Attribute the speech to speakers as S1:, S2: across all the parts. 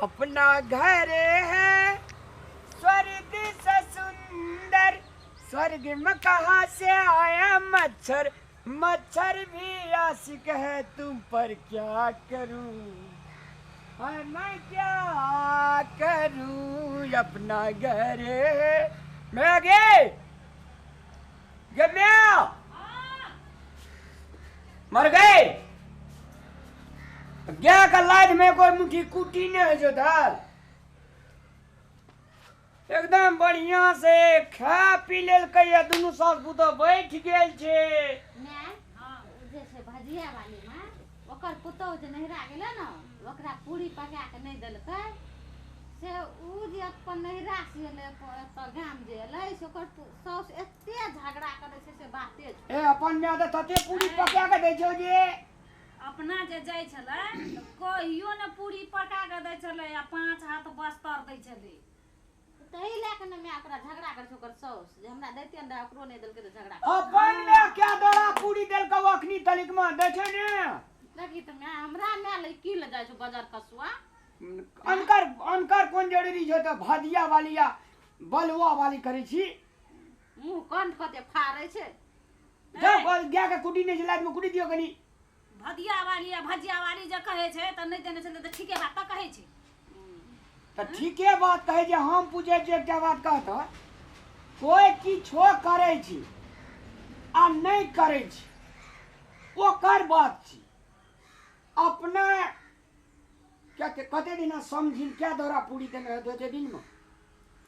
S1: अपना घर है स्वर्ग से सुंदर, स्वर्ग में कहाँ से आया मच्छर, मच्छर भी आशिक है तुम पर, क्या करूं मैं क्या करूं। अपना घर है। मैं गए मर गए गया का लाज में कोई मुट्ठी कुटी नहीं है जो दाल एकदम बढ़िया से खा पी लेलकै या दुनू सास पुतोह बैठ गेल छै।
S2: माय जे छै भजिया वाली माँ ओकर पुतोह जे नहिरा गेलै ने ओकरा पूरी पका के नहि देलकै से उ जे अपन नहिरा से एलै एतऽ गाम जे एलै से ओकर साउस एते झगड़ा करै छै से बाते
S1: ए अपन माय तऽ तते पूरी पका के दै छौ जे
S3: अपना जे जाइ छलै तऽ कहियो ने पूरी पका के दै छलै आ 5 हाथ बस्तर दै छलै।
S2: तही लए के ने माय ओकरा झगड़ा करै छै ओकर साउस जे हमरा दैतियन रहए ओकरो नहि देलकै तऽ झगड़ा
S1: अपन माय क्या दौड़ा पूरी देलकौ अखनी तलिक मे दै छै ने।
S2: देखी तऽ माय हमरा माय लए की लए जाइ छौ बजार कसुआ
S1: अनकर अनकर कोन जरूरी छौ तऽ भदिया वाली या बलुआ वाली करै छी
S2: मुँह कंठ कते फाड़ै छै।
S1: जाउ गाय के कुटी नहि छै लाज मे कुटी दियौ कनी।
S3: भदिया वाली आ भजिया वाली जे कहै छै तऽ नहि देने छलै तऽ ठीके बात तऽ कहै छै।
S1: तऽ ठीके बात कहै छै। हम पूछै छियै एकटा बात कहतऽ कोइ किछो करै छी आ नहि करै छी ओकर बात छी। अपना कते दिना समझिन क्या दौरा पूरी देने रहतौ एते दिनमे।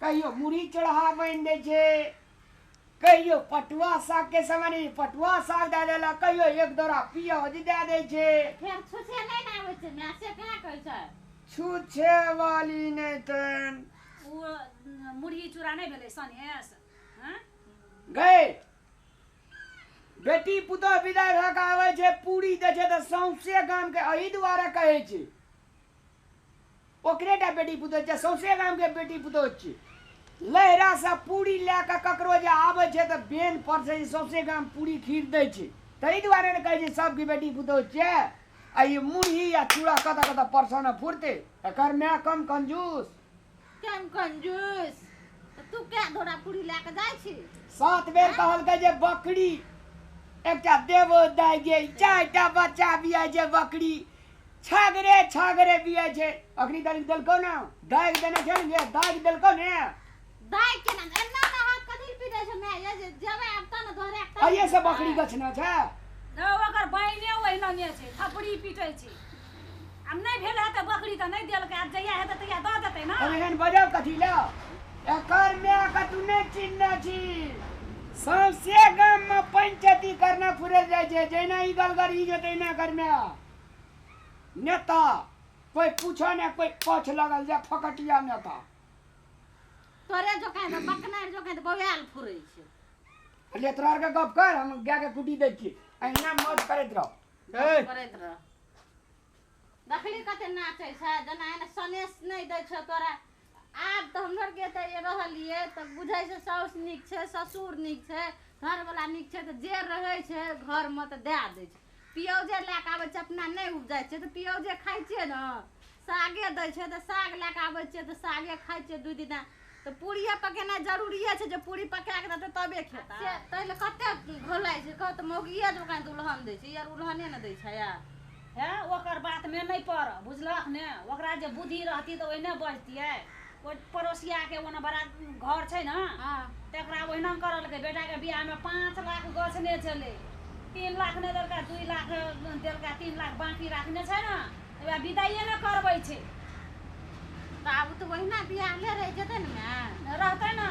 S1: कहियो मुरही चढ़ा बनि दै छै, कहियो पटुआ साग के समय पटुआ साग दए देलक, कहियो एक दौरा पियाज दए दै छै।
S2: फेर छुछे नहि ने आबै छै माय से कहाँ कहै छै
S1: छुछे वाली नहि तन
S3: ओ मुरही चूड़ा नहि भेलै सनेस। हँ
S1: गए बेटी पुतोह विदा भए कऽ आबै छै पूरी दै छै तऽ सौंसे गामके एहि दुआरे कहै छै ओकरे टा बेटी पुतोह छै सौंसे गामके बेटी पुतोह छै। लहरासँ पूरी लए कऽ ककरो जे आबै छै तऽ बेन पर से सौंसे गाम पूरी खीर दै छै ताहि दुआरे ने कहै छै सबके बेटी पुतोह छै। आ ई मुरही आ चूड़ा कतऽ कतऽ परसौने फुरतै। एकर माय कम कंजूस
S2: कम कंजूस तू क्या धोरा पूरी लए कऽ जाइ छी।
S1: 7 बेर कहलकै जे बकरी एकटा देबो दाइ गे 4टा बच्चा बियाइ छै बकरी छागरे छागरे बियाइ छै। अखनी तक देलकौ ने दागि देने छै ने दागि देलकौ ने
S2: दागि केना एना ना हाथ कथी पीटै छै माय ये जे जेबै आब त ने धोरे
S1: आइए से बकरी गछना छै
S3: न ओकर बहिने ओहिना ने छै थपड़ी पीटै छै। आब नहि भेल हेतै बकरी तऽ नहि देलकै आब जहिया हेतै तहिया दऽ देतै ने।
S1: एहन बजाउ कथी लए एकर माय के तू नहि चिन्हने छी। सौंसे गाममे पंचायती करना फुरल जाइ छै जहिना ई गलगर ई जेतै तहिना कर माय नेता कोई पूछो ने कोई पछ लगल जाय फकटिया नेता
S2: तोरे जोकाँ तऽ बकनार जोकाँ तऽ बौआल फुरै छै।
S1: ले तोरा आरके गप कर हम गायके कुटी दै छियै अहिना मौज करैत रह
S2: करैत रह। देखली कते नाचै छै जेना एना सनेस नहि दै छौ तोरा। आब तऽ हमर के तऽ रहलियै तऽ बुझै छै साउस नीक छै ससुर नीक छै घरवला नीक छै तऽ जे रहै छै घरमे तऽ दए दै छै। पियौजे लए कऽ आबै छै अपना नहि उपजै छै तऽ पियौजे खाइ छियै ने सागे दै छै तऽ साग लए कऽ आबै छियै तऽ सागे खाइ छियै 2 दिना तऽ पूड़िये पकेनाइ जरूरिये छै जे पूरी पका कऽ देतै तबे खेतै। से ताहि लए कते घोलाइ छै कह तऽ मौगिये जोकाँ दुल्हन दै छै यार उल्हने ने दै छै यार।
S3: हे ओकर बातमे नहि पड़ बुझलक ने ओकरा जे बुद्धि रहती तऽ ओहिने बजतियै। ओहि पड़ोसियाके ओना बड़ा घर छै ने तकरा ओहिना करलकै बेटाके बियाहमे 5 लाख गछने छलै 3 लाख नहि देलकै 2 लाख देलकै 3 लाख बाँकी राखने छै ने वएह विदाइए ने करबै छै।
S2: तऽ आब तऽ ओहिना बियाहले रहि जेतै ने माय
S3: रहतै ने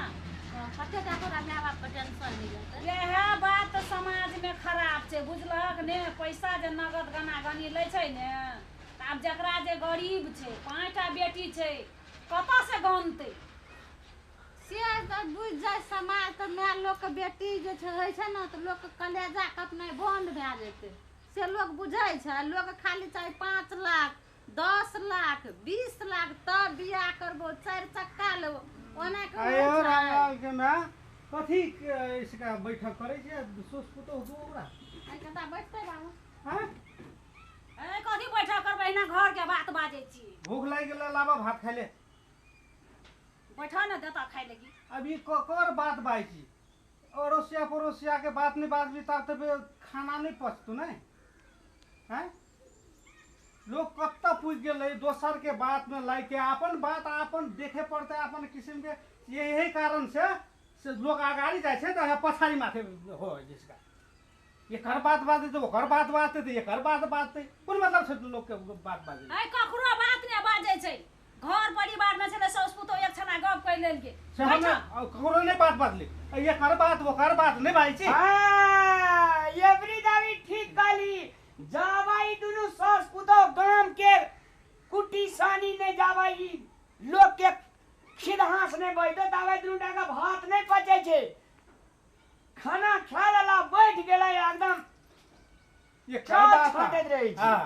S2: कते टा तोरा माय बापके टेंशन नहि जेतै।
S3: इएह बात समाजमे खराब छै बुझलक ने। पैसा जे नगद गना गनी लै छै ने तऽ आब जकरा जे गरीब छै 5टा बेटी छै कतऽसँ गनतै
S2: से तऽ बुझि जाइ समाज तऽ माय लोकके बेटी जे छै होइ छै ने तऽ लोकके कलेजा कपनाइ बन्द भए जेतै से लोक बुझै छै। लोक खाली चाही 5 लाख 10 लाख 20 लाख तब बियाह करबो 4 चक्का लेबो ओना के
S4: आयो रामलाल के माय कथी इसका बैठक करै छै सोस पुतोह दू ओकरा
S2: आई कता बैठतै बाबू।
S4: हां
S3: ए कथी बैठक करबै ना घर के बात बाजै छी।
S4: भूख लागि गेल लाबा भात खाइ ले।
S3: बैठा न देता खाइ लगी।
S4: अभी ककर बात बाजै छी? अड़ोसिया पड़ोसिया के बात नहीं बाजबी तब तऽ खाना नहीं पचतौ नहीं हैं? लोग कत्ता पुगि गेलै दोसर के बात में लाइके के अपन बात अपन देखे पड़तै अपन किसिम के। यही कारण से लोग अगाडि जाइ छै तऽ पछाडि माथे हो जिसका एकर बात बाजतै तऽ ओकर बात बाजतै तऽ एकर बात बाजतै। कोन मतलब छै लोग के बात बाजै?
S3: ए ककरो बात नै बाजै छै। घर परिवार में छलै साउस पुतोह एक छना गप कहि लेलकै
S4: से हम ककरो नै बात बाजली। एकर बात ओकर बात नै बाजै छै।
S1: हां एवरी दावी ठीक कहली। जावाई दुनु सास पुतोह गाम के कुटी सानी नै जावाई लोग के खिदहास नै बैठो तावे दुनु टाका भात नै पचै छै। खाना खा लेला बैठ गेलै एकदम
S4: एकर बात
S1: छाटैत रहै छै।
S4: हां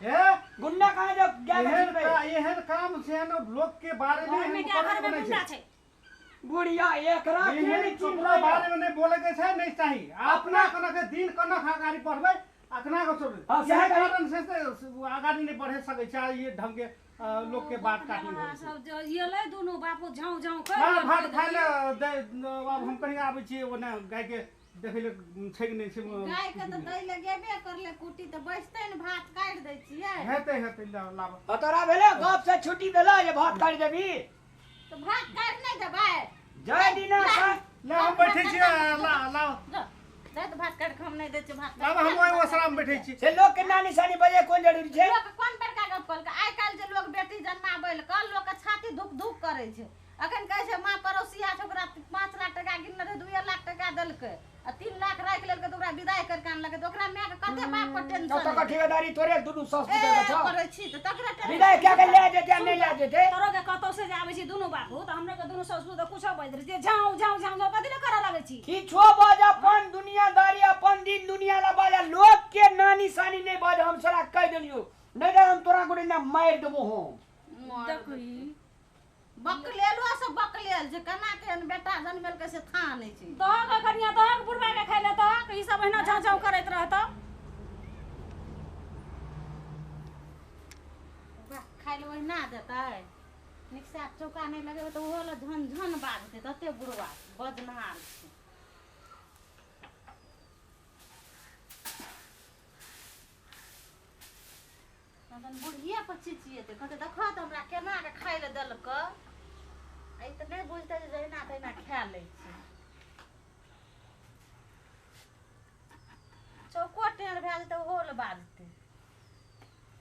S4: ए
S1: गुंडा कहाँ जो
S4: एहन एहन काम छै न लोग के बारे में
S3: घर में क्या घर में गुंडा छै
S1: बुढ़िया एकरा के
S4: एहन ककरो बारे में नहीं बोले के छै नहीं चाही। अपना कना के दिन कना अगाडि बढ़बै अखना के छोड़।
S1: सएह
S4: कारण से अगाडि नहीं बढ़े सकै छै। ये ढंग के लोग के बात काटनी होइ
S3: सब जो एलै दुनु बापू झाउ झाउ कर
S4: हां भात खाइ ले अब हम कहीं आबै छी ओने गाय के देखै ले छै कि नहीं छै।
S2: गाय के तऽ दै ले गेबे करले कुटी तऽ बैसतै ने भात काटि दै छियै।
S4: हेतै हेतै लाब।
S1: तोरा भेलै गप से छुट्टी भेलै जे भात काटि देबी
S2: तऽ भात काटि नै देबै
S1: जय दिना
S4: ले हम बैठै छी ला ला
S2: दे तऽ भात काटि के हम नै दै छियै भात।
S4: लाब हम ओहि ओसरा में बैठै छी।
S1: से लोग के नानी सानी बजे कोन जरूरी छै?
S2: लोग कोन बड़का गप कहलकै? आइ काल्हि जे लोग बेटी जन्माबै लए कल लोग के छाती धुक धुक करै छै। अखन कहै छै माँ पड़ोसिया छै ओकरा 5 लाख टका गिनने रहै 2 लाख टका देलकै आ 3 लाख राखि लेलकै तऽ ओकरा विदाई करके आनलकै तऽ ओकरा माय के कते बाप पर टेंशन।
S1: तो तकर ठेकेदारी तोरे दुनू सास पुतोह के छौ।
S2: करै छी तऽ तकरे टेंशन।
S1: विदाई क्या के ले जेतै आ नै ले जेतै?
S3: तोरो के कतौ से जे आबै छी दुनू बापू तऽ हमरो के दुनू सास पुतोह कुछो बाजि रहै छै झाउ झाउ झाउ झाउ कथी ले करऽ लागै छी?
S1: किछो बाज अपन दुनियादारी अपन दिन दुनिया ला बाज लोग के नानी सानी नै बाज। हम सरा कहि देलियौ नै तऽ हम तोरा गोरे ना मारि देबो हम।
S3: देखी
S2: बकलेलो से बकलेल जे केना केहन बेटा जनमेलकै से था नहि छै।
S3: दहक कनिया दहक बुढ़बा के खाइ ले दहक ई सब एहिना झाउ झाउ करैत रहतौ।
S2: ओकरा खाइ ले ओहिना देतै नीक से चौका नहि लगेबै तऽ ओहो लए झन झन बाजतै तते बुढ़बा बजनहार छै। तखन बुढ़िये पर चिचिएतै कहतै देखऽ तऽ हमरा केना के खाइ लए देलकै। ई तऽ नहि बुझतै जे जहिना तहिना खा लै छै। चौको टेढ़ भए जेतै ओहो लए बाजतै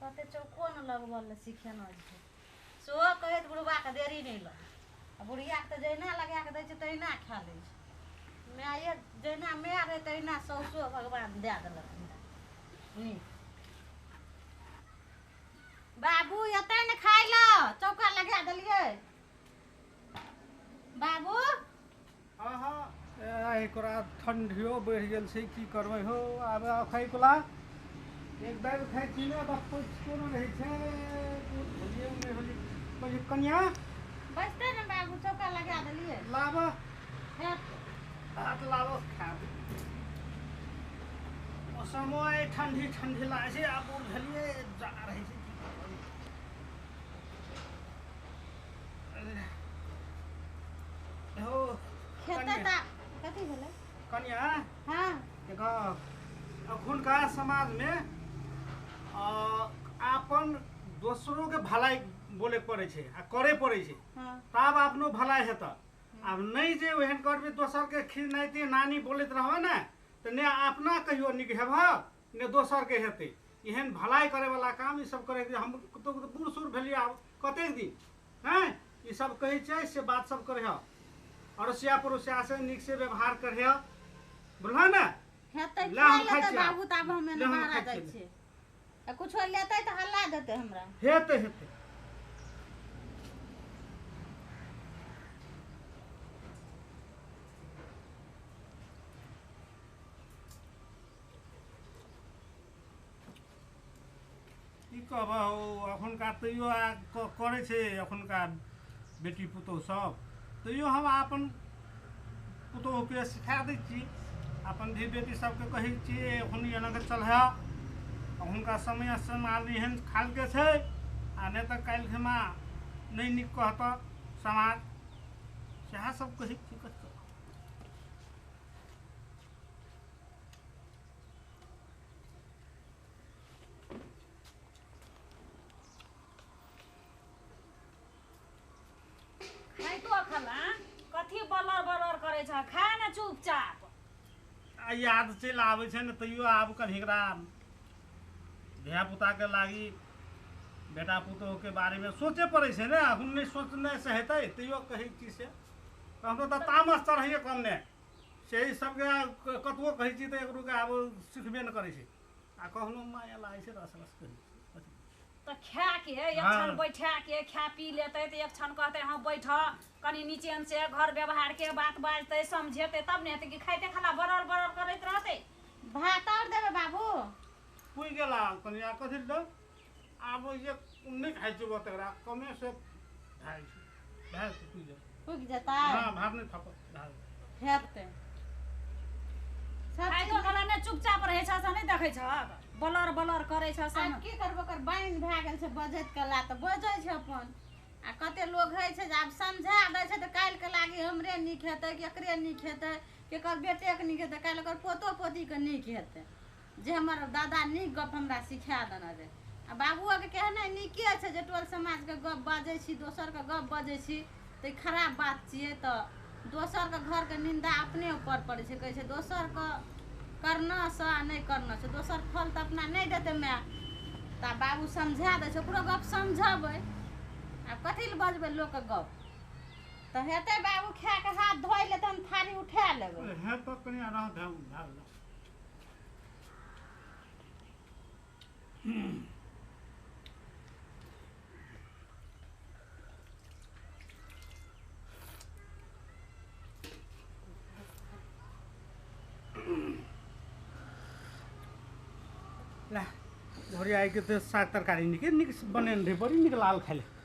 S2: कहतै चौको ने लगबऽ लए सिखेना छै। सेहो कहैत बुढ़बाके देरी नहि लग आ बुढ़ियाके तऽ जहिना लगा कऽ दै छै तहिना खा लै छै। माये जहिना माय रहै तहिना साउसो भगवान दए देलक हमरा नीक। बाबू एतै ने खाइ लए चौका लगा देलियै बाबू।
S4: हाँ हाँ एकरा ठंडियो बढ़ि गेल छै की करबै हो। आब खाइ कोला एक दालि खाइ छी ने तऽ पचितो नहि रहै छै भुजियो नहि होली। कहलियै कनिया
S2: बैसतै ने बाबू चौका लगा देलियै
S4: लाब भात लाब खाब। मौसमो आइ ठंडी ठंडी लागै छै आब बूढ़ भेलियै जा रहै छै की करबै। हो
S2: खेतै तऽ कथी भेलै
S4: कनिया?
S2: हाँ
S4: देखो अखुनका समाजमे अपन दोसरो के भलाई बोले पड़ै छै आ करे पड़ै छै तब अपनो भलाई हेतै। आब नहीं जे ओहन करबै दोसर के खिनाइते नानी बोलैत रहबै ने तऽ ने अपना कहियो नीक हेबह ने दोसर के हेतै। एहन भलाई करे वाला काम ई सब करे के हम तो बूढ़ सूढ़ भेलियै आब कतेक दिन हैं ई सब कहै छै से बात सब करे ह अड़ोसिया पड़ोसिया से नीक से व्यवहार करे ह बुझलह ने।
S2: हेतै
S4: ले हम
S2: खाइ
S4: खाइ
S2: लेतै
S4: छियै।
S2: बाबू तब हम
S4: ले
S2: एने
S4: हम
S2: बाहर
S4: खाइ
S2: जाइ
S4: छियै।
S2: छियै आ कुछो लेतै तऽ हल्ला देतै हमरा।
S4: हेतै हेतै। की कहबह हो अखुनका तैयो करै छै अखुनका बेटी पुतोहु सब तैयो हम अपन पुतोहुके सिखा दै छी अपन धी बेटी सबके कहै छियै एखन एना के चलह। हुनका समय समाज एहन खालके छै आ नहि तऽ काल्हि खेमा नहि नीक कहतऽ समाज, सएह सब कहै छी। कथी
S3: खाइतो खला कथी बलर बलर करै छ, खा ने चुपचाप।
S4: आ याद चलि आबै छै ने तैयो आब कभी एकरा धियापुताके लागी बेटा पुतोहके बारेमे सोचे पड़ै छै ने, अखन नहि सोचने से हेतै तैयो कहै छी से हमरो तऽ तामस चढ़ैए कम ने, से ई सबके कतबो कहै छी तऽ एकरोके आब सिखबे नहि करै छै आ कखनो माया लागै छै रस रस कहै छै।
S3: तऽ खा के एक क्षण बैठा के खा पी लेतै तऽ एक क्षण कहतै हँ बैठ कनि नीचेन से घर व्यवहार के बात बाजतै समझेतै तब ने हेतै कि खाइते खाला बरर बरर करैत रहतै।
S2: भात और देबै बाबू?
S4: पुगि गेला कनि आ कथी दऽ आब जे नहि खाइ छै तकरा कमे से भए छै, भए पुगि जेतै,
S2: पुगि जेतै।
S4: हँ भात नहि थपत
S2: हेतै।
S3: खाइतो खाला ने चुपचाप रहै छ से नहि देखै छहक, बलर बलर करै छ से।
S2: आब की करबो, ओकर बाइन भए गेल छै बजैत कला तऽ बजै छै अपन। आ कते लोग होइ छै जे आब समझा दै छै तऽ काल्हिके लागी हमरे नीक हेतै कि एकरे नीक हेतै कि एकर बेटेके नीक हेतै, काल्हि ओकर पोतो पोतीके नीक हेतै जे हमर दादा नीक गप हमरा सिखा देने रहै। आ बाबुओके कहनाइ नीके छै जे टोल समाजके गप बजै छी दोसरके गप बजै छी तऽ खराब बात छियै, तऽ दोसरके घरके निन्दा अपने ऊपर पड़ै छै। कहै छै दोसरके करनासँ आ नहि करना छै, दोसर फल तऽ अपना नहि देतै माय, तऽ बाबू समझा दै छै ओकरो गप समझेबै। आब कथी लए बजबै लोकके गप? तऽ हेतै बाबू खाके हाथ धोइ लेतै हम थारी उठा लेबै।
S4: हेतै कनि आराम भए गेल। ला घरे आइके तऽ साग तरकारी नीके नीक बनेने रहै, बड़ी नीक लागल खाइ लए।